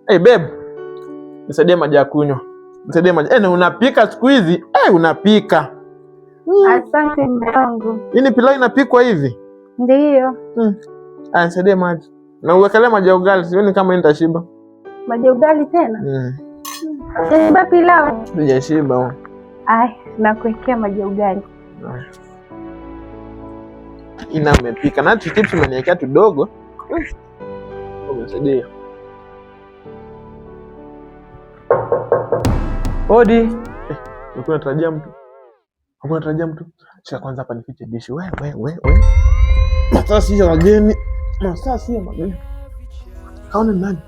Hey babe, nisaidie maji ya kunywa. Nisaidie maji. Eh, na unapika siku hizi? Eh, unapika. Asante mume wangu. Hii pilau inapikwa hivi? Ndiyo. Ah, nisaidie maji. Na uwekelee maji ya ugali, sioni kama nitashiba. Maji ya ugali tena? Sijashiba pilau. Sijashiba. Ai, nakuwekea maji ya ugali. Ina umepika. Na chips umeniwekea tudogo. Umesaidia. Odi. Ulikuwa unatarajia mtu? Ulikuwa unatarajia mtu? Shika kwanza hapa nifiche dishi. We we we we. Masaa si ya wageni. Masaa si ya wageni. Kaona nani?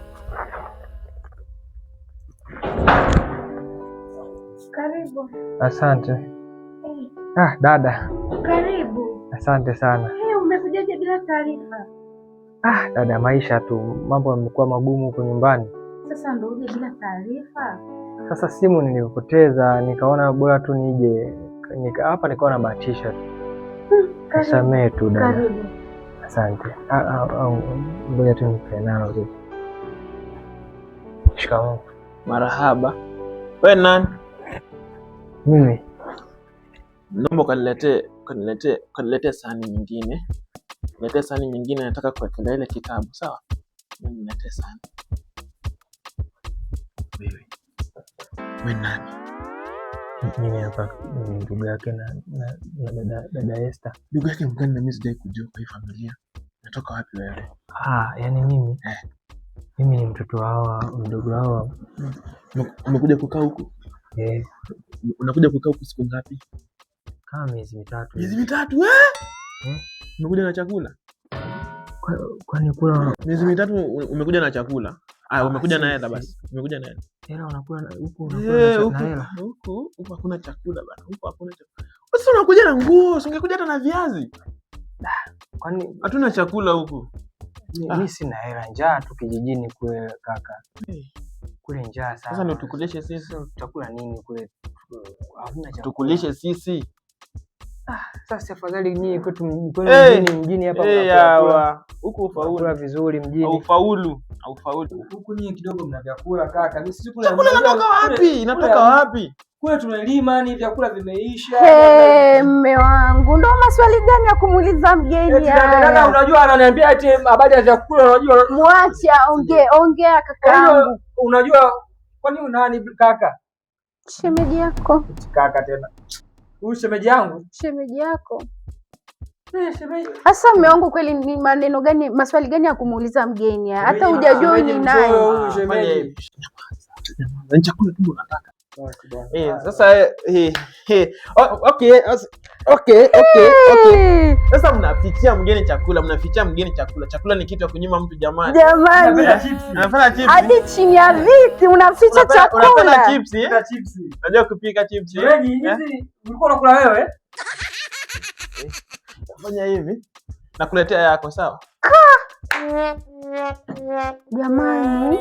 Karibu. Asante. Ah, dada. Karibu. Asante sana. Hey, umekujaje bila taarifa? Ah, dada, maisha tu, mambo yamekuwa magumu huko nyumbani. Sasa ndo uje bila taarifa? Sasa simu nilipoteza, nikaona bora tu nije hapa, nikaona nabahatisha tu. Nisamehe tu dada. Karibu. Asante. Ngoja tu nikae nalo tu. Shikamoo. Marahaba. We nani? Mimi. Naomba ukaniletee sahani nyingine. Niletee sahani nyingine, nataka kuwekelea ile kitabu, sawa? Mimi niletee sahani. Wewe. We nani? Mimi hapa ni ndugu yake na dada Esther. Ndugu yake mgani na mimi sijai kujua kwa hii familia? Natoka wapi wewe? Ah, yani mimi. Mimi ni mtoto wao, mdogo wao. Umekuja kukaa huku? Eh. Unakuja kukaa huku siku ngapi? Kama miezi mitatu. Miezi mitatu eh? Umekuja na chakula? Kwani kuna miezi mitatu umekuja na chakula? Ah, umekuja na hela basi. Umekuja na hela. Hela unakula huku, unakula na hela. Huku hakuna chakula bana. Huku hakuna chakula. Sasa unakuja na nguo, ungekuja hata na viazi. Kwani hatuna chakula huku? Mimi sina hela, njaa tu kijijini kule kaka. Kule njaa sana. Sasa ndio tukulishe sisi. Tutakula nini kule? Hakuna chakula. Tukulishe sisi. Ah, sasa afadhali nyinyi kwetu mjini hapa mnakula. Huku ufaulu. Mnakula vizuri mjini. Ufaulu. Ufaulu. Huku nyinyi kidogo mna vyakula kaka. Mimi sisi kule chakula inatoka wapi? Inatoka wapi? Kule tunalima ni vyakula vimeisha. Hey, mme wangu, ndo maswali gani ya kumuuliza mgeni haya? Dada, unajua ananiambia eti habari ya vyakula, unajua. Mwache aongee, ongea kakaangu. Unajua kwani nani kaka? Shemeji yako. Kaka tena. Huyu shemeji yangu? Shemeji yako. Shemeji. Sasa mme wangu kweli ni maneno gani, maswali gani ya kumuuliza mgeni haya? Hata hujajua ni nani. Huyu shemeji. Ni chakula tu unataka. Sasa okay, okay, okay, okay. Sasa mnafichia mgeni chakula, mnafichia mgeni chakula. Chakula ni kitu ya kunyima mtu jamani. Jamani. Unafanya chips. Hadi chini ya viti unaficha chakula. Unapenda chips eh? Chips. Unajua kupika chips eh? Wewe hizi ulikuwa unakula wewe? Fanya hivi. Nakuletea yako, sawa? Jamani.